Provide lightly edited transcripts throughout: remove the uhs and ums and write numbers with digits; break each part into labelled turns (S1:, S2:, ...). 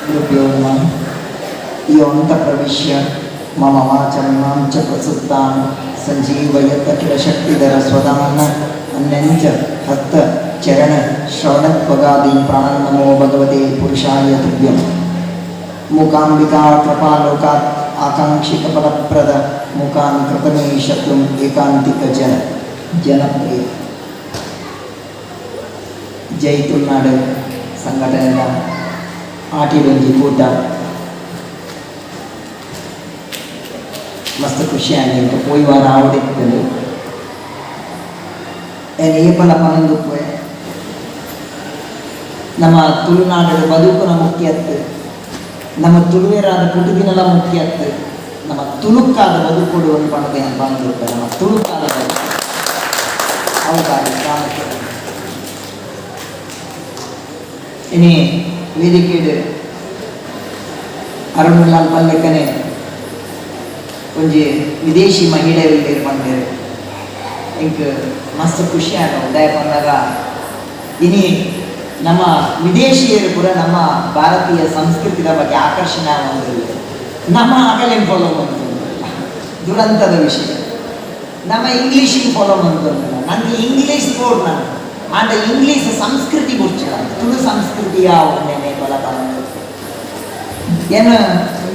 S1: ಗುರುಭ್ಯೋ ನಮಃ. ಯೋಂತ ಪ್ರವಿಶ್ಯ ಮಮ ವಾಚಮಿಮಾಂ ಚ ಪ್ರಸುಪ್ತಾಂ ಸಂಜೀವಯತ ಕಿಲ ಶಕ್ತಿಧರ ಸ್ವದಾನ ಅನ್ಯಂಚ ಹಸ್ತ ಚರಣ ಶ್ರವಣತ್ವಗಾದೀನ್ ಪ್ರಾಣನ್ ನಮೋ ಭಗವತೆ ಪುರುಷಾಯ ತುಭ್ಯಂ. ಮೂಕಾಂಬಿಕಾ ಕೃಪಾಲೋಕಾತ್ ಆಕಾಂಕ್ಷಿಕ ಫಲಪ್ರದ ಮೂಕಾನ್ ಕೃತಮೇ ಶತ್ರುಂ ಏಕಾಂತಿಕ ಜನ ಜನಪ್ರಿಯ. ಜೈ ತುಳುನಾಡು ಸಂಘಟನೆದ ಆಟಿಡೊಂಜಿ ಕೂಟ ಮಸ್ತ್ ಖುಷಿ ಆಂಡ್. ಪೋಯಿ ವಾರ ಆವಡಿತ್ತುಂಡು. ಏನ್ ಏಪಲ ಪನೊಂದುಪ್ಪುವೆ, ನಮ್ಮ ತುಳುನಾಡು ಬದುಕುನ ಮುಖ್ಯತ್ತು, ನಮ್ಮ ತುಳುವೆರಾದ ಪುಟ್ಟುದಿನಲ ಮುಖ್ಯತ್ತು, ನಮ್ಮ ತುಳುಕ್ಕಾದ ಬದುಕೊಡು ಒಂದು ಪಣದೆ ಪನೊಂದುಪ್ಪೆ. ನಮ್ಮ ತುಳುಕಾದ ಬದುಕು ಅವು ಬಾರಿ ಪ್ರಾಮುಖ್ಯತೆ. ಇನಿ ವೇದಿಕೆಡ್ ಅರುಣ್ ಪಲ್ಲೆಕ್ಕನೆ ಒಂಜಿ ವಿದೇಶಿ ಮಹಿಳೆ ಉಲ್ಲೆರ್ ಪಂಡೆರ್. ಎಂಕ್ ಮಸ್ತ್ ಖುಷಿ ಆಂಡ್. ದಾಯೆ ಪನ್ನಗ ಇನಿ ನಮ್ಮ ವಿದೇಶಿಯರು ಪೂರ ನಮ್ಮ ಭಾರತೀಯ ಸಂಸ್ಕೃತಿದ ಬಗ್ಗೆ ಆಕರ್ಷಣೆ ಆವೊಂದುಲ್ಲೆರ್. ನಮ್ಮ ಅಗಲೆನ್ ಫಾಲೋ ಮಂತೊಂದುಲ್ಲ. ದುರಂತದ ವಿಷಯ. ನಮ್ಮ ಇಂಗ್ಲೀಷಿಗೆ ಫಾಲೋ ಮಂತೊಂದುಲ್ಲ. ನಂಗೆ ಇಂಗ್ಲೀಷ್ ಬೋಡು ನನ್ ಆಂಡ ಇಂಗ್ಲೀಷ್ ಸಂಸ್ಕೃತಿ ಬುಡ್ಚಿ, ತುಳು ಸಂಸ್ಕೃತಿಯ ಒಂದೇನೆ ಬಲ ಪನೊಂದು. ಏನು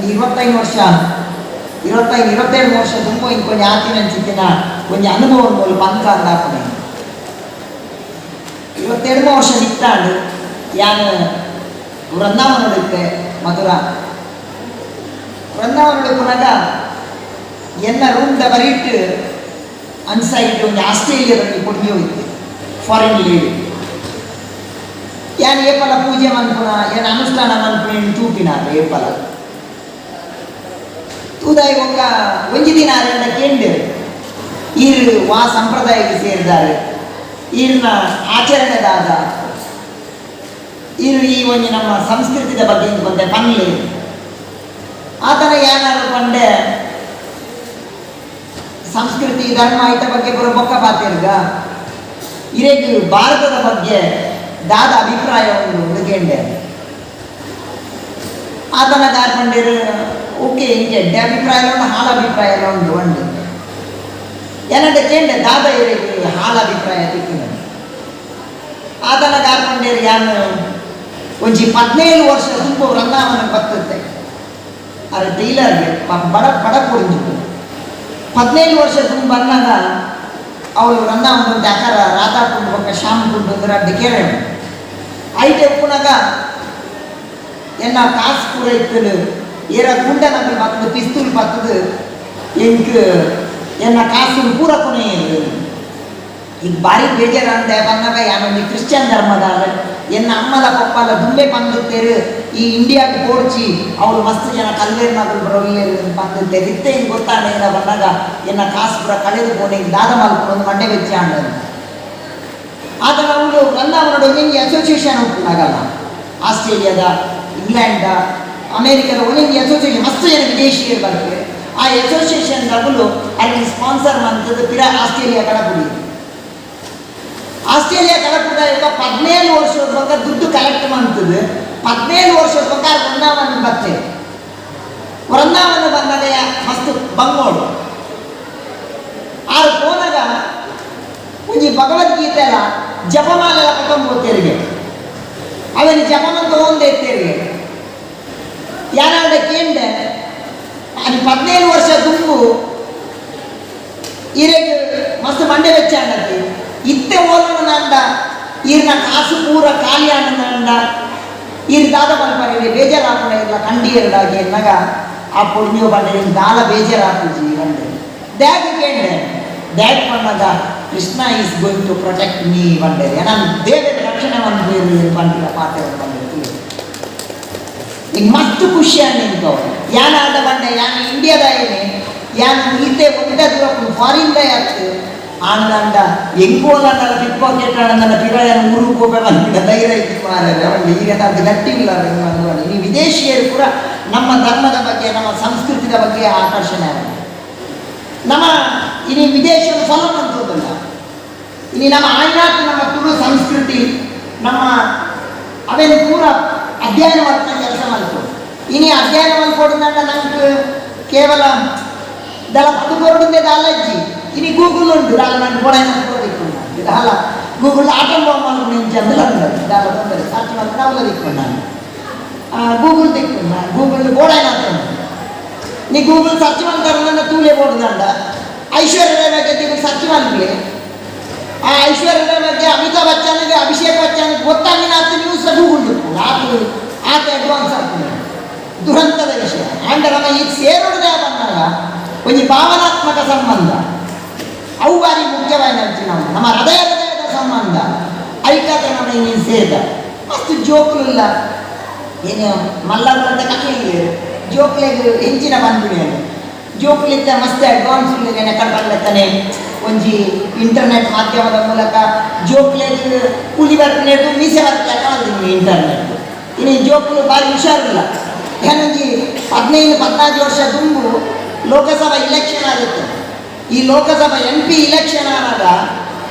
S1: 25 ವರ್ಷ, 25 27 ವರ್ಷ ದುಂಬು ಇಂಕ್ ಒಂಜಿ ಆತಿನಂಚಿತ್ತಿನ ಒಂಜಿ ಅನುಭವ ಮೂಲು ಪಂಕ ಅಂದಾಪುನೆ. 27 ವರ್ಷ ನಿತ್ತಾಂಡ್. ಯಾನ್ ವೃಂದಾವನಡ್ ಇತ್ತೆ, ಮಥುರಾ ವೃಂದಾವನಡ್ ಉಪ್ಪುನಗ ಎನ್ನ ರೂಮ್ದ ಬರಿಟ್ ಅನ್ಸೈಡ್ ಒಂಜಿ ಆಸ್ಟ್ರೇಲಿಯಾದ ಒಂಜಿ ಪೊಂಜೊವು ಇತ್ತೆ, ಫಾರಿನ್ ಲೇಡಿ. ಯಾನ್ ಏಪಲ ಪೂಜೆ ಮನ್ಪುನ, ಏನ್ ಅನುಷ್ಠಾನ ಮನ್ಪುನ ತೂಪಿನಾರ್. ಏಪಲ ತೂದಾಯಿ ಬೊಕ್ಕ ಒಂಜಿ ದಿನ ಆರೆಂಡ ಕೇಂಡೆರ್, ಈರ್ ವಾ ಸಂಪ್ರದಾಯಕ್ಕೆ ಸೇರಿದಾರೆ, ಈರ್ನ ಆಚರಣೆ ದಾದ, ಈರು ಈ ಒಂಜಿ ನಮ್ಮ ಸಂಸ್ಕೃತಿದ ಬಗ್ಗೆ ಇಂದ್ ಒಂತೆ ಪನ್ಲೆ. ಆತನ ಯಾನಾರು ಪಂಡೆ, ಸಂಸ್ಕೃತಿ ಧರ್ಮ ಐತ ಬಗ್ಗೆ ಪೂರ ಬೊಕ್ಕ ಪಾತೆರ್ಗ, ಇರೆಗ್ ಭಾರತದ ಬಗ್ಗೆ ದಾದ ಅಭಿಪ್ರಾಯ ಉಂಡು ಕೇಂಡೆ. ಆತನ ದಾರ್ ಪಂಡೇರು, ಓಕೆ, ಇಂಕೆ ಎಡ್ಡೆ ಅಭಿಪ್ರಾಯ ಉಂಡು, ಹಾಳ ಅಭಿಪ್ರಾಯ ಎಲ್ಲ ಉಂಡು ಉಂಡು. ಏನಂತ ಕೇಂಡೆ, ದಾದ ಇರೆಗ್ ಹಾಳ ಅಭಿಪ್ರಾಯ ತಿಕ್ಕಿನ? ಆತನ ದಾರ್ ಪಂಡೇರು, ಯಾನ್ ಒಂಜಿ 17 ವರ್ಷ ತುಂಬ ವೃಂದಾವನ ಬತ್ತತ್ತೆ. ಅರೆ ಟೈಲರ್ಗೆ ಬಡ ಬಡ ಕೊಡಿಂಜು. 17 ವರ್ಷ ತುಂಬ ಬಂದಾಗ ಅವಳು ವೃಂದಾವನದ ಅಕರ ರಾಧಾ ಕುಂಡ್ ಬೊಕ್ಕ ಶ್ಯಾಮ್ ಕುಂಡ್ ಒಂದು ರಡ್ಡ್ ಕೇಳೆ ಐಟೆ ಉಪ್ಪುನಾಗ ಎನ್ನ ಕಾಸು ಪೂರ ಇತ್ತಲು. ಏರ ಗುಂಡ ನಕಲ್ ಬತ್ತದು, ಪಿಸ್ತೂಲ್ ಬತ್ತದು, ಎಂಕ್ ಎನ್ನ ಕಾಸು ಪೂರ ಕೊನೆ. ಈಗ ಬಾರಿ ಬೇಜಾರಂತೆ ಬಂದಾಗ, ಯಾನೊಂಜಿ ಕ್ರಿಶ್ಚಿಯನ್ ಧರ್ಮದಾಲ, ಎನ್ನ ಅಮ್ಮದ ಪಪ್ಪಲ ದುಂಬೆ ಪಂದುತ್ತೇರು, ಈ ಇಂಡಿಯಾಗ್ ಪೋಡ್ಚಿ, ಅವಳು ಮಸ್ತ್ ಜನ ಕಲ್ವೇರ್ ನಕಲ್ ಬರೋಲ್ಲೇರು ಪಂದುತ್ತೇರು. ಇತ್ತೆ ಹಿಂಗೆ ಗೊತ್ತಾಂಡ ಏನ ಬಂದಾಗ ಎನ್ನ ಕಾಸು ಪೂರ ಕಳೆದು ಪೋನೆ, ದಾದ ಮಲ್ಪುನ ಮಂಡೆ ಬೆಚ್ಚ ಆಂಡ. ಆತನ ಅವಳು ವೃಂದಾವನಡ್ ಒಂಜೊಂಜಿ ಅಸೋಸಿಯೇಷನ್ ಉಪ್ಪುನಾಗಲ್ಲ, ಆಸ್ಟ್ರೇಲಿಯಾದ, ಇಂಗ್ಲೆಂಡ್ದ, ಅಮೇರಿಕದ ಒಂದೊಂದು ಅಸೋಸಿಯೇಷನ್, ಮಸ್ತ್ ಜನ ವಿದೇಶಿಯರು ಬರ್ತಾರೆ. ಆ ಅಸೋಸಿಯೇಷನ್ ದಗುಲು ಅಲ್ಲಿ ಸ್ಪಾನ್ಸರ್ ಮಂತದ್ದು ಪಿರ ಆಸ್ಟ್ರೇಲಿಯಾ ಕಡಪುಡಿ. ಆಸ್ಟ್ರೇಲಿಯಾ ಕಡಪುಡ ಇವಾಗ 17 ವರ್ಷದ ಬೊಕ್ಕ ದುಡ್ಡು ಕಲೆಕ್ಟ್ ಮಂತದ್ದು. 17 ವರ್ಷದ ಬೊಕ್ಕ ವೃಂದಾವನ ಬತ್ತೆ. ವೃಂದಾವನ ಬಂದಾಗ ಮಸ್ತ್ ಬಂಗೋಡು. ಆರು ಪೋನಾಗ ಒಂಜಿ ಭಗವದ್ಗೀತೆ ಅಲ್ಲ ಜಪಮಾಲೆ ಪತ್ತೊಂಬತ್ತೇರಿಗೆ ಅವನು ಜಪಮಂತ ಒಂದೇತ್ತೇರಿಗೆ. ಯಾರಾಡ ಕೇಂಡೆ, ಅದು 17 ವರ್ಷ ದುಂಬು ಈರೆಗ್ ಮಸ್ತ್ ಮಂಡೆ ವೆಚ್ಚ ಆಂಡತಿ, ಇತ್ತೆ ಓಲನ ಈರ್ನ ಕಾಸು ಪೂರ ಖಾಲಿ ಆಂಡ, ಈರ್ ದಾದ ಮಲ್ಪರೆ, ಬೇಜಾರಾಪುಣ ಇಲ್ಲ ಕಂಡಿಯರ್ಡಾಗಿ ಎನ್ನಗ, ಆ ಪೊಡ್ನಿಯೋ ಬಂಡೆ ದಾಲ ಬೇಜಾರಾಪುಜಿ ಬಂಡೆ. ದ್ಯಾಗ್ ಕೇಂಡೆ? ದ್ಯಾಗ್ ಪನ್ನಗ, Krishna is going to protect me ಬಂಡೆ, ನಾನು ದೇವರ ರಕ್ಷಣೆ ಬಂದು ಪಂಡಿರ ಪಾತೆ ಬಂದಿರ್ತೀವಿ. ಈಗ ಮಸ್ತ್ ಖುಷಿ ನಿಂತು. ಯಾನ್ ಆದ ಬಂಡೆ, ಯಾನ್ ಇಂಡಿಯಾದ ಏನೆ, ಯಾನ್ ಈತೆ ಒಂದೇ ದೂರ ಫಾರಿನ್ the ಯಾತ್ ಆಂಡ ಎಂಕೋಲಂಡಲ ಪಿಕ್ ಪಾಕೆಟ್ ಆಂಡ ಪಿರ ಯಾನ್ ಊರು ಪೋಪೆ ಬಂದಿದ್ದ ಧೈರ್ಯ ಇತ್ತು ಮಾರ್ರೆ. ಅವನು ಈಗ ಅದು ಗಟ್ಟಿ ಇಲ್ಲ. ಈ ವಿದೇಶಿಯರು ಕೂಡ ನಮ್ಮ ಧರ್ಮದ ಬಗ್ಗೆ, ನಮ್ಮ ಸಂಸ್ಕೃತಿಯ ಬಗ್ಗೆ ಆಕರ್ಷಣೆ ಆಗಿದೆ. ನಮ್ಮ ಇನಿ ವಿದೇಶ ಫಾಲೋ ಮಂತುದಿಲ್ಲ. ಇನಿ ನಮ್ಮ ಆಯ್ನಾತ್ ನಮ್ಮ ತುಳು ಸಂಸ್ಕೃತಿ, ನಮ್ಮ ಅವೇನು ಪೂರ ಅಧ್ಯಯನ ಮಾಡ್ತಾ ಕೆಲಸ ಮಾಡ್ತು. ಇನಿ ಅಧ್ಯಯನ ಮಲ್ಪೊಡುಂಡ ನಂಗೆ ಕೇವಲ ದಲ ಪದು ಕೊರಡುಂದೆ ದಾಲಜ್ಜಿ ಇನಿ ಗೂಗಲ್ ಉಂಟು ದಾಲ ನಾನು ಕೊಡೈನ ಕೊಡದಿಕ್ಕು ದಾಲ ಗೂಗಲ್ ಆಟಂ ಬಾಂಬ್ ಮಲ್ಪುನ ಇಂಚ ಅಂದಲ ದಾಲ ತೊಂದರೆ ಸರ್ಚ್ ಮಲ್ಪುನ ಅವಲ ದಿಕ್ಕು ನಾನು ಗೂಗಲ್ ದಿಕ್ಕು ಗೂಗಲ್ ಬೋಡೈನ ನೀ ಗೂಗಲ್ ಸರ್ಚ್ ಮಲ್ತಾರ ತೂಲೆ ಬೋಡುದಂಡ ಐಶ್ವರ್ಯ ರೈ ಬಗ್ಗೆ ತಿಂಗಳು ಸರ್ಚ್ ಮಲ್ಪಲೆ ಆ ಐಶ್ವರ್ಯ ರೈ ಬಗ್ಗೆ ಅಮಿತಾಬ್ ಬಚ್ಚನ್ಗೆ ಅಭಿಷೇಕ್ ಬಚ್ಚನ್ ಗೊತ್ತಾಗಿನ ಆತ ನ್ಯೂಸ್ ಗೂಗಲ್ ದಿಕ್ಕು ಆತ ಆತ ಅಡ್ವಾನ್ಸ್ ಆಗ್ತದೆ. ದುರಂತದ ವಿಷಯ. ಆಂಡ ನಮ್ಮ ಈ ಸೇರುವುದೇ ಬಂದಾಗ ಒಂಜಿ ಭಾವನಾತ್ಮಕ ಸಂಬಂಧ ಅವು ಬಾರಿ ಮುಖ್ಯವಾದ ನಾವು ನಮ್ಮ ಹೃದಯ ಹೃದಯದ ಸಂಬಂಧ ಐಕಾತ್ರ ನಮ್ಮ ಇನ್ನೇನು ಸೇರಿದ ಮಸ್ತ್ ಜೋಕ್ಲಿಲ್ಲ ಏನು ಮಲ್ಲರಂತ ಕಮ್ಮಿ ಜೋಕ್ಲೆಗ್ ಹೆಂಚಿನ ಬಂದ್ಬಿಡಿ ಜೋಕ್ಲಿದ್ದ ಮಸ್ತ್ ಅಡ್ವಾನ್ಸ್ ಕಡ್ಬಲ್ಲತ್ತಾನೆ ಒಂಜಿ ಇಂಟರ್ನೆಟ್ ಮಾಧ್ಯಮದ ಮೂಲಕ ಜೋಕ್ಲೆಗ್ ಕೂಲಿ ಬರ್ಪಿನೆಡ್ದು ಮೀಸೆ ಬರ್ತಾರೆ ಇಂಟರ್ನೆಟ್. ಇನ್ನು ಜೋಕ್ಲು ಬಾರಿ ಹುಷಾರಿಲ್ಲ. ಏನೊಂಜಿ 15-14 ವರ್ಷ ದುಂಬು ಲೋಕಸಭಾ ಇಲೆಕ್ಷನ್ ಆಗುತ್ತೆ. ಈ ಲೋಕಸಭಾ ಎಂ ಪಿ ಇಲೆಕ್ಷನ್ ಆದಾಗ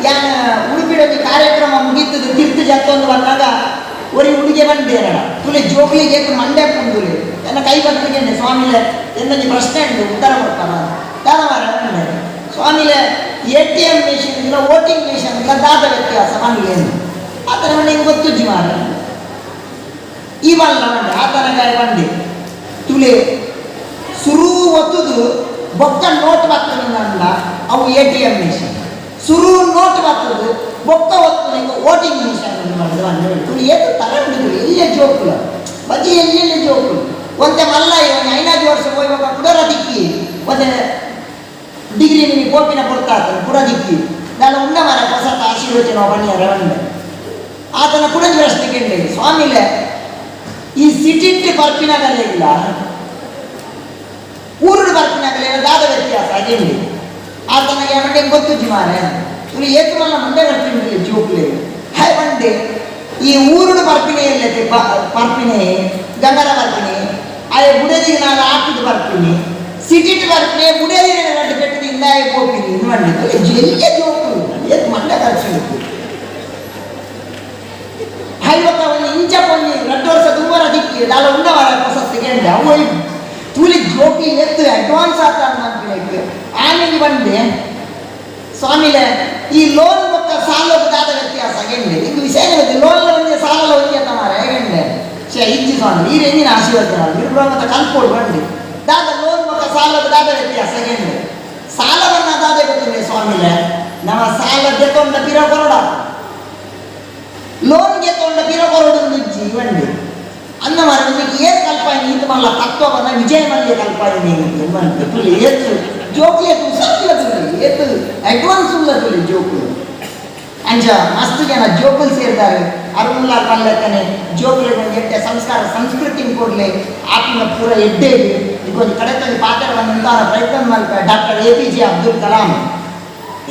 S1: ಯಾನ್ ಉಡುಪಿಡೊಂಜಿ ಕಾರ್ಯಕ್ರಮ ಮುಗೀತದ ತಿರ್ತು ಜತ್ತೊಂದು ಬಂದಾಗ ಒರಿ ಉಡುಗೆ ಬಂದೇರಡ ತುಲೆ ಜೋಕ್ಲಿಗೆ ಏತು ಮಂಡೆ ಪುಂಡುಲೆ ಎನ್ನ ಕೈ ಬತ್ತಿಗೆ ಸ್ವಾಮಿಲೆ ಎನ್ನೊಂಜಿ ಪ್ರಶ್ನೆ ಉಂಟು ಉತ್ತರ ಕೊಡ್ತಾರ ದಾದ ಮಾರ ಸ್ವಾಮಿಲೆ ಎ ಟಿ ಎಂ ಮಿಷನ್ ಇಲ್ಲ ವೋಟಿಂಗ್ ಮಿಷನ್ ಇಲ್ಲ ದಾದ ವ್ಯತ್ಯಾಸ ಮನ್ಲೇನು ಆತನ ಮಂಡೆ ಗೊತ್ತುಜ್ಜಿ ಮಾರ ಈ ಬಲ್ಲ ಮಂಡೆ ಆತನ ಗಾಯ ಬಂದೆ ತುಲೆ ಸುರು ಒತ್ತುದು ಬೊಕ್ಕ ನೋಟ್ ಬರ್ತದೆ ಅವು ಎ ಟಿ ಎಂ ಮಿಷನ್ ಸುರು ನೋಟ್ ಬರ್ತದೆ ಬೊಕ್ಕ ಒತ್ತು ನಿಂಗೆ ವೋಟಿಂಗ್ ಮಿಷನ್ ಮಾಡಿದ್ರು ಅಂದ್ರೆ ತುಳಿ ಏತು ತರ ಉಂಟು ಎಲ್ಲೇ ಜೋಕುಲು ಬಜ್ಜಿ ಎಲ್ಲೆಲ್ಲಿ ಜೋಕುಲು ಒಂತೆ ಮಲ್ಲ ಒಂದು 5 ವರ್ಷ ಹೋಗ್ಬೇಕು ಕುಡರ ದಿಕ್ಕಿ ಒಂತೆ ಡಿಗ್ರಿ ನಿಮಗೆ ಕೋಪಿನ ಕೊಡ್ತಾ ಕುಡ ದಿಕ್ಕಿ ನಾನು ಉಂಡ ಮರ ಹೊಸ ಆಶೀರ್ವಚನ ಬನ್ನಿಯರ ಬಂದೆ ಆತನ ಕುಡಂಜಿ ಪ್ರಶ್ನೆ ಕೇಳಿ ಸ್ವಾಮಿಲೆ ಈ ಸಿಟಿಟ್ಟು ಪರ್ಪಿನಗಲೇ ಇಲ್ಲ ಊರುಡು ಬರ್ಪಿನಗಲೇ ದಾದ ವ್ಯತ್ಯಾಸ ಅದೇನು ಆತನಿಗೆ ಮಂಡೆ ಗೊತ್ತು ಮಾರೆ ಇವರು ಏತು ಮಲ್ಲ ಮಂಡೆ ಬರ್ತೀನಿ ಜೋಕ್ಲೆ ಹಾಯ್ ಬಂಡೆ ಈ ಊರುಡು ಬರ್ಪಿನಿ ಎಲ್ಲೈತೆ ಪರ್ಪಿನಿ ಗಂಗರ ಬರ್ಪಿನಿ ಆಯ್ ಬುಡದಿ ನಾನು ಹಾಕಿದ್ದು ಬರ್ತೀನಿ ಸಿಟಿಟ್ ಬರ್ಪಿನಿ ಬುಡದಿ ರಡ್ಡು ಪೆಟ್ಟದಿಂದ ಆಯ್ ಹೋಗ್ತೀನಿ ಇದು ಮಂಡೆ ಎಲ್ಲಿಗೆ ಜೋಕು ಏತು ಮಂಡೆ ಖರ್ಚು ಐವತ್ತ ಒಂದು ಇಂಚ ಪೊಂಜಿ 2 ವರ್ಷ ದುಂಬರ ದಿಕ್ಕಿ ದಾಲ ಉಂಡವರ ಹೊಸ ಸೆಕೆಂಡ್ ಅವು ತೂಲಿ ಜೋಕಿ ಎತ್ತು ಅಡ್ವಾನ್ಸ್ ಆತ ಅಂತ ಆಮೇಲೆ ಬಂದೆ ಸ್ವಾಮಿಲೆ ಈ ಲೋನ್ ಬೊಕ್ಕ ಸಾಲದ ದಾದ ವ್ಯತ್ಯಾಸ ಗೆಂಡೆ ಇದು ವಿಷಯ ಲೋನ್ ಒಂಜಿ ಸಾಲಲ ಒಂಜಿ ಅಂತ ಮಾರ ಹೇಗೆಂಡೆ ಶೇ ಇಜ್ಜಿ ಸ್ವಾಮಿ ನೀರು ಎಂಜಿನ ಆಶೀರ್ವಾದ ನಿರ್ಭ್ರಮದ ಕಲ್ಪೋಡು ಬಂಡಿ ದಾದ ಲೋನ್ ಬೊಕ್ಕ ಸಾಲದ ದಾದ ವ್ಯತ್ಯಾಸ ಗೆಂಡೆ ಸಾಲವನ್ನ ದಾದ ಗೊತ್ತಿಲ್ಲ ಸ್ವಾಮಿಲೆ ನಮ್ಮ ಸಾಲ ದೆಕೊಂಡ ಪಿರ ಕೊರಡ ಲೋನ್ಗೆ ತೊಂಡ ಪಿರ ಕೊರಡು ಇಜ್ಜಿ ಬಂಡಿ ಅನ್ನ ಮಾರ ನಿಮಗೆ ಏನ್ ಕಲ್ಪಾಯಿ ಈತ ಮಲ್ಲ ತತ್ವವನ್ನ ವಿಜಯ ಮಲ್ಯ ಕಲ್ಪಾಯಿ ತುಳಿ ಏತು ಜೋಕ್ಲಿ ಏತು ಉಸಾಕಿಲ್ಲ ತುಳಿ ಏತು ಅಡ್ವಾನ್ಸ್ ಉಲ್ಲ ತುಳಿ ಜೋಕ್ಲು ಅಂಚ ಮಸ್ತ್ ಜನ ಜೋಕುಲು ಸೇರ್ತಾರೆ ಅರುಣಲಾಲ್ ಪಲ್ಲಕ್ಕನೆ ಜೋಕುಲಿಗೆ ಒಂದು ಎಡ್ಡೆ ಸಂಸ್ಕಾರ ಸಂಸ್ಕೃತಿ ಕೊಡ್ಲೆ ಆತ್ಮ ಪೂರ ಎಡ್ಡೆ ಈಗ ಒಂದು ಕಡೆ ತಂದು ಪಾತ್ರವನ್ನು ಉಂಟಾರ ಪ್ರಯತ್ನ ಮಲ್ಪ doctor A P J Abdul Kalam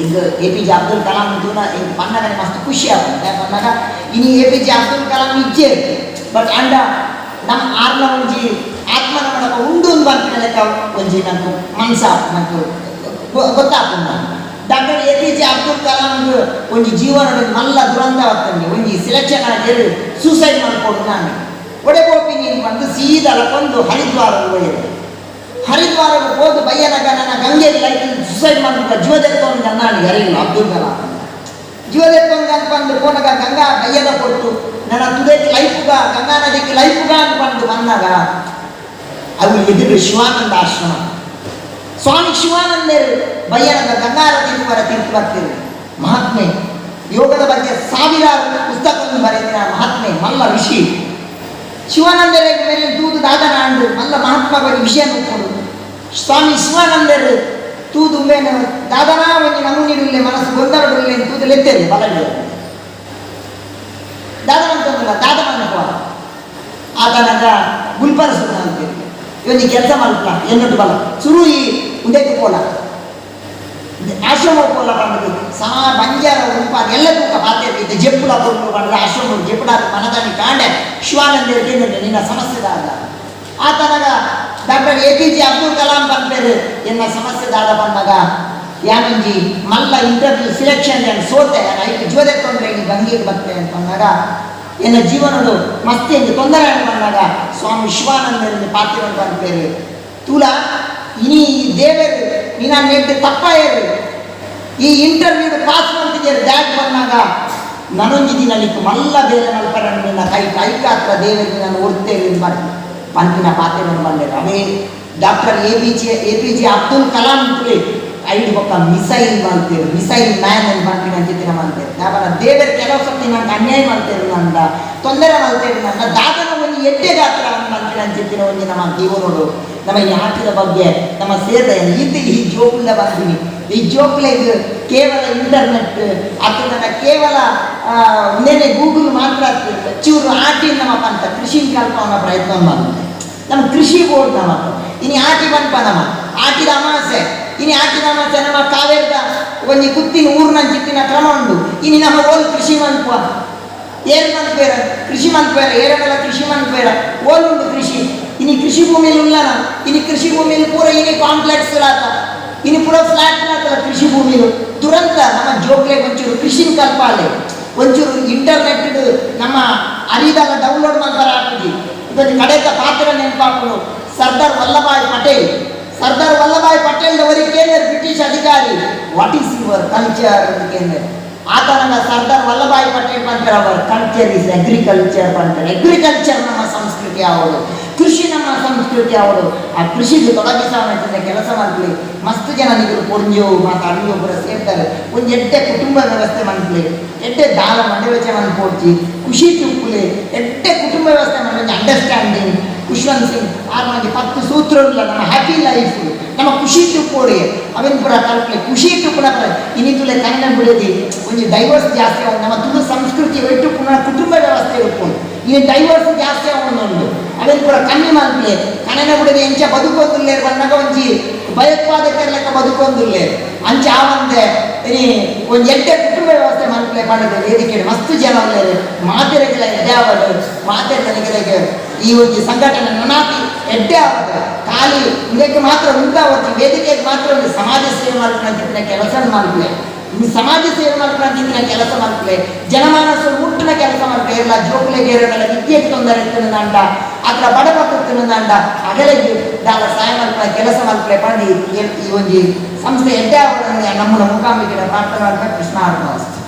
S1: ಈಗ A P J Abdul Kalam ತೂನ ಈಗ ಪನ್ನಗನೆ ಮಸ್ತ್ ಖುಷಿ ಆಗುತ್ತೆ ಪನ್ನಾಗ ಇನಿ A P J Abdul Kalam ಇಜ್ಜೆ ಬಟ್ ಅಂಡ ನಮ್ಮ ಆರ್ನ ಒಂಜಿ ಆತ್ಮನ ಮಾಡಕ ಉಂಡು ಒಂದು ಬರ್ಪಿನ ಲೆಕ್ಕ ಒಂಜಿ ನಂಗೆ ಮನ್ಸ ನಂಗೆ ಗೊತ್ತಾಪುಂಡ doctor A P J Abdul Kalam ಒಂಜಿ ಜೀವನದ ಮಲ್ಲ ದುರಂತ ಆಗ್ತದೆ ಒಂಜಿ ಸಿಲೆಕ್ಷನ್ ಆಗಿ ಸೂಸೈಡ್ ಮಾಡ್ಕೊಡು ನಾನು ಒಡೆ ಗೋಪಿ ನೀನು ಬಂದು ಸೀದಾ ಲಕ್ಕೊಂದು ಹರಿದ್ವಾರ ಒಯ್ಯದು ಹರಿದ್ವಾರಕ್ಕೆ ಹೋದು ಬಯ್ಯನಗ ನನ್ನ ಗಂಗೆ ಲೈಟ್ ಸೂಸೈಡ್ ಮಾಡ್ಬಿಟ್ಟ ಜೀವದೆತ್ತೊಂದು ಗನ್ನಾಡಿ ಅರಿಲ್ಲ ಅಬ್ದುಲ್ ಕಲಾಂ ಜೀವದೆತ್ತೊಂದು ಅಂತ ಬಂದು ಪೋನಗ ಗಂಗಾ ಬಯ್ಯದ ಕೊಟ್ಟು ನನ್ನ ತುದಕ್ಕೆ ಲೈಫುಗ ಗಂಗಾ ನದಿಗೆ ಲೈಫುಗ ಅಂತ ಬಂದು ಬಂದಾಗ ಅವು ಎದುರು ಶಿವಾನಂದ ಆಶ್ರಮ ಸ್ವಾಮಿ ಶಿವಾನಂದರು ಬಯ್ಯನಗ ಗಂಗಾರತಿ ಬರ ತೀರ್ಪು ಬರ್ತಿರು ಮಹಾತ್ಮೆ ಯೋಗದ ಬಗ್ಗೆ ಸಾವಿರಾರು ಪುಸ್ತಕವನ್ನು ಬರೆದಿನ ಮಹಾತ್ಮೆ ಮಲ್ಲ ಋಷಿ ಶಿವಾನಂದರ ಮೇಲೆ ತೂದು ದಾದನ ಅಂಡು ಮಲ್ಲ ಮಹಾತ್ಮ ಬಗ್ಗೆ ವಿಷಯ ನೋಡ್ಕೊಂಡು ಸ್ವಾಮಿ ಶಿವಾನಂದರು ತೂದು ಮೇನ ದಾದನಾ ಒಂಜಿ ನಮೂನಿಡುಲ್ಲೆ ಮನಸ್ಸು ಗೊಂದಲಡುಲ್ಲೆ ತೂದು ಲೆತ್ತೇರಿ ಬಲ ದಾದನ ಅಂತಂದಲ್ಲ ದಾದನ ಹೋದ ಆತನಗ ಗುಲ್ಪರಸು ಅಂತೀರಿ ಇವನಿಗೆ ಕೆಲಸ ಮಲ್ಪ ಎನ್ನಟ್ಟು ಬಲ ಸುರು ಈ ಉದಯಕ್ಕೆ ಪೋಲ ಆಶ್ರಮ ಪೋಲ ಬಂದದ್ದು ಸಾ ಬಂಜಾರ ಉಂಪ ಎಲ್ಲ ತೂಕ ಪಾತೆ ಇದ್ದ ಜೆಪ್ಪುಲ ಕೊಟ್ಟು ಬಂದ್ರೆ ಆಶ್ರಮ ಜೆಪ್ಪುಡ ಮನದಾನಿ ಕಾಂಡೆ ಶಿವಾನಂದರಿಗೆ ನಿನ್ನ ಸಮಸ್ಯೆ ದಾದ ಆತನಗ doctor A P J Abdul Kalam ಬಂದ್ಬೇರು ಎನ್ನ ಸಮಸ್ಯೆ ದಾದ ಬಂದಾಗ ಯಾನೊಂಜಿ ಮಲ್ಲ ಇಂಟರ್ವ್ಯೂ ಸಿಲೆಕ್ಷನ್ ನಾನು ಸೋತೆ ಐದು ಜೋದೆ ತೊಂದರೆ ಈ ಗಂಗೆಗೆ ಬರ್ತೆ ಅಂತಂದಾಗ ಎನ್ನ ಜೀವನಡು ಮಸ್ತ್ ಎಂಕ್ ತೊಂದರೆ ಆಂಡ್ ಪನ್ನಗ ಸ್ವಾಮಿ ವಿಶ್ವಾನಂದೆರ್ ಪಾತೆರೊಂದು ಪನ್ಪೆರ್ ತೂಲ ಇನಿ ಈ ದೇವೆರ್ ನಿನ ನೆಟ್ಟ್ ತಪ್ಪಾಯೆರ್ ಈ ಇಂಟರ್ವ್ಯೂಡ್ ಪಾಸ್ ಮಲ್ತಿಜೆರ್ ದಾಯೆಗ್ ಪನ್ನಗ ನನೊಂಜಿ ದಿನ ನಿಕ್ಕ್ ಮಲ್ಲ ಬೇಲೆ ಮಲ್ಪರೆ ನಿನ್ನ ಕೈಟ್ ಐಕಾತ್ರ ದೇವೆರ್ ನಿನನ್ ಒರ್ತೆರ್ ಇಂದ್ ಪನ್ಪಿನ ಪಾತೆರೊನು ಪಂಡೆರ್ ಅವೇ doctor A P J A P J Abdul Kalam ತೂಲೆ ಐಡ್ ಬೊಕ್ಕ ಮಿಸೈಲ್ ಮಲ್ತೆರ್ ಮಿಸೈಲ್ ಮ್ಯಾನ್ ಇಂದ್ ಪನ್ಪಿನ ಅಂಚಿತ್ತಿನ ಮಲ್ತೆರ್ ದಾಯೆ ಪಂಡ ದೇವೆರ್ ಕೆಲವು ಸರ್ತಿ ನಂಕ್ ಅನ್ಯಾಯ ಮಲ್ತೆರ್ ಅಂಡ ತೊಂದರೆ ಮಲ್ತೆರ್ ಅಂಡ ದಾದನ ಒಂಜಿ ಎಡ್ಡೆಗಾತ್ರ ಅಂದ್ ಪನ್ಪಿನ ಅಂಚಿತ್ತಿನ ಒಂಜಿ ನಮ ಜೀವನೊಡು ನಮ ಈ ಆಟಿದ ಬಗ್ಗೆ ನಮ ಸೇರ್ದ ಈತ್ ಈ ಜೋಕುಲ್ಡ ಪನ್ಪಿನಿ ಈ ಜೋಕ್ಲೆಗ್ ಕೇವಲ ಇಂಟರ್ನೆಟ್ ಅತ್ತ್ಂಡ ಕೇವಲ ಉಂದೆನೆ ಗೂಗಲ್ ಮಾತ್ರ ಅತ್ತ್ ಚೂರು ಆಟಿನ್ ನಮ ಪಂತ ಕೃಷಿನ್ ಕಲ್ಪಾವುನ ಪ್ರಯತ್ನ ಮಲ್ಪುನೆ ನಮ ಕೃಷಿ ಬೋರ್ಡ್ ನಮಕ್ ಇನಿ ಆಟಿ ಪನ್ಪ ನಮ ಆಟಿದ ಅಮಾಸೆ ಇನಿ ಆಟಿದ ಅಮಾಸೆ ನಮ ಕಾವೇರ್ದ ಒಂಜಿ ಕುತ್ತಿನ ಊರ್ನಂಚಿತ್ತಿನ ಕ್ರಮ ಉಂಡು ಇನಿ ನಮ ಓಲ್ ಕೃಷಿ ಮನ್ಪುವ ಏರ್ ಮನ್ಪುವೆರ್ ಕೃಷಿ ಮನ್ಪುವೆರ್ ಏರೆಡಲ ಕೃಷಿ ಮನ್ಪುವೆರ ಓಲ್ ಉಂಡು ಕೃಷಿ ಇನಿ ಕೃಷಿ ಭೂಮಿಲು ಉಲ್ಲನ ಇನಿ ಕೃಷಿ ಭೂಮಿಲು ಪೂರ ಇನಿ ಕಾಂಪ್ಲೆಕ್ಸ್ ಲಾತ ಇನಿ ಪೂರ ಫ್ಲಾಟ್ ಲಾತಲ ಕೃಷಿ ಭೂಮಿಲು ತುರಂತ ನಮ್ಮ ಜೋಕ್ಲೆಗ್ ಒಂಚೂರು ಕೃಷಿನ್ ಕಲ್ಪಾಲೆ ಒಂಚೂರು ಇಂಟರ್ನೆಟ್ ಡ್ ನಮ್ಮ ಅರಿದಾಲ ಡೌನ್ಲೋಡ್ ಮಲ್ಪರೆ ಆಪುಜಿ ಇಂಕೊಂಜಿ ಕಡೆತ ಪಾತೆರ ನೆನಪಾಪುಂಡು ಸರ್ದಾರ್ ವಲ್ಲಭಾಯ್ ಪಟೇಲ್ ಸರ್ದಾರ್ ವಲ್ಲಭಾಯ್ ಪಟೇಲ್ ದ ಒರಿ ಕೇಂದ್ರ ಬ್ರಿಟಿಷ್ ಅಧಿಕಾರಿ what is your culture ಅಂದ್ ಕೇಂದ್ರ ಆತನಗ ಸರ್ದಾರ್ ವಲ್ಲಭಾಯ್ ಪಟೇಲ್ ಪನ್ಪೆರ್ our culture is agriculture ಪನ್ಪೆರ್ ಅಗ್ರಿಕಲ್ಚರ್ ನಮ್ಮ ಸಂಸ್ಕೃತಿ ಆವೊಡು ಕೃಷಿ ನಮ್ಮ ಸಂಸ್ಕೃತಿ ಆವೊಡು ಆ ಕೃಷಿಗ್ ತೊಡಗಿಸಾವುನಂಚಿನ ಕೆಲಸ ಮನ್ಪುಲೆ ಮಸ್ತ್ ಜನ ನಿಕುಲು ಪೊಂಜೊವು ಮಾತ ಅಡಿಯೋ ಪೂರ ಸೇರ್ದರ್ ಒಂಜಿ ಎಡ್ಡೆ ಕುಟುಂಬ ವ್ಯವಸ್ಥೆ ಮನ್ಪುಲೆ ಎಡ್ಡೆ ದಾಲ ಮಂಡೆ ಮನ್ಪೊಡ್ಚಿ ಖುಷಿಟ್ ಉಪ್ಪುಲೆ ಎಡ್ಡೆ ಕುಟುಂಬ ವ್ಯವಸ್ಥೆ ಮನ್ಪುಲೆ ಒಂಜಿ ಅಂಡರ್ಸ್ಟ್ಯಾಂಡಿಂಗ್ ಖುಷ್ವಂತ್ ಸಿಂಗ್ ಆರ್ನ ಒಂಜಿ ಪತ್ತ್ ಸೂತ್ರ ಉಲ್ಲ ನಮ್ಮ ಹ್ಯಾಪಿ ಲೈಫ್ ನಮ ಖುಷಿಟ್ ಉಪ್ಪೊಡುಯೆ ಅವೆನ್ ಪೂರ ಕಲ್ಪುಲೆ ಖುಷಿಟ್ ಉಪ್ಪುನ ಪೂರ ಇನಿ ತೂಲೆ ಕಣ್ಣೆ ಬುಡೆದಿ ಒಂಜಿ ಡೈವೋರ್ಸ್ ಜಾಸ್ತಿ ಆವೊಂದು ನಮ್ಮ ತುಳು ಸಂಸ್ಕೃತಿ ಒಟ್ಟು ಉಪ್ಪುನ ಕುಟುಂಬ ವ್ಯವಸ್ಥೆ ಉಪ್ಪುಂಡು ಇನಿ ಡೈವೋರ್ಸ್ ಜಾಸ್ತಿ ಆವೊಂದುಂಡು ಅವೆನ್ ಪೂರ ಕಮ್ಮಿ ಮಲ್ಪುಲೆ ಕಣ್ಣೆ ಬುಡೆದಿ ಎಂಚ ಬದುಕೊಂದುಲ್ಲೆರ್ ಪನ್ನಗ ಒಂಜಿ ಭಯೋತ್ಪಾದಕರ ಲೆಕ್ಕ ಬದುಕೊಂದುಲ್ಲೆರ್ ಅಂಚ ಆವಂದೆ ಇನಿ ಒಂಜಿ ಎಡ್ಡೆ ಕುಟುಂಬ ವ್ಯವಸ್ಥೆ ಮಲ್ಪುಲೆ ಪಂಡುದು ವೇದಿಕೆಡ್ ಮಸ್ತ್ ಜನ ಉಲ್ಲೆರ್ ಮಾತೆರೆಗ್ಲ ಎಡ್ಡೆ ಆವಡ್ ಮಾತೆರ್ಲ ಈ ಒಂಜಿ ಸಂಘಟನೆ ನನಾತ್ ಎಡ್ಡೆ ಆವಡ್ ಖಾಲಿ ಉಂದೆಕ್ ಮಾತ್ರ ಉಂತಾವೊರ್ಚಿ ವೇದಿಕೆಗ್ ಮಾತ್ರ ಒಂಜಿ ಸಮಾಜ ಸೇವೆ ಮಲ್ಪುನಂಚಿತ್ತಿನ ಕೆಲಸ ಮಲ್ಪುಲೆ ಈ ಸಮಾಜ ಸೇವೆ ಮಲ್ಪುನಂಚಿತ್ತಿನ ಕೆಲಸ ಮಲ್ಪುಲೆ ಜನಮಾನಸ ಮುಟ್ಟುನ ಕೆಲಸ ಮಲ್ಪುಲೆ ಏರ್ಲ ಜೋಕುಲೆಗ್ ಏರೆಡಲ ವಿದ್ಯೆಗ್ ತೊಂದರೆ ಇತ್ತಿನದಾಂಡ ಅಕ್ಲ ಬಡಪತ್ತ್ ಇತ್ತಿನದಾಂಡ ಅಗಲೆಗ್ ದಾಲ ಸಹಾಯ ಮಲ್ಪುನ ಕೆಲಸ ಮಲ್ಪುಲೆ ಪಂದ್ ಈ ಒಂಜಿ ಸಂಸ್ಥೆ ಎಡ್ಡೆ ಆವಡ್ ನಮ್ಮುನ ಮೂಕಾಂಬಿಕೆಡ ಪ್ರಾರ್ಥನೆ ಮಲ್ಪುವೆ ಕೃಷ್ಣ ಅರ್ಪಣಮಸ್ತು.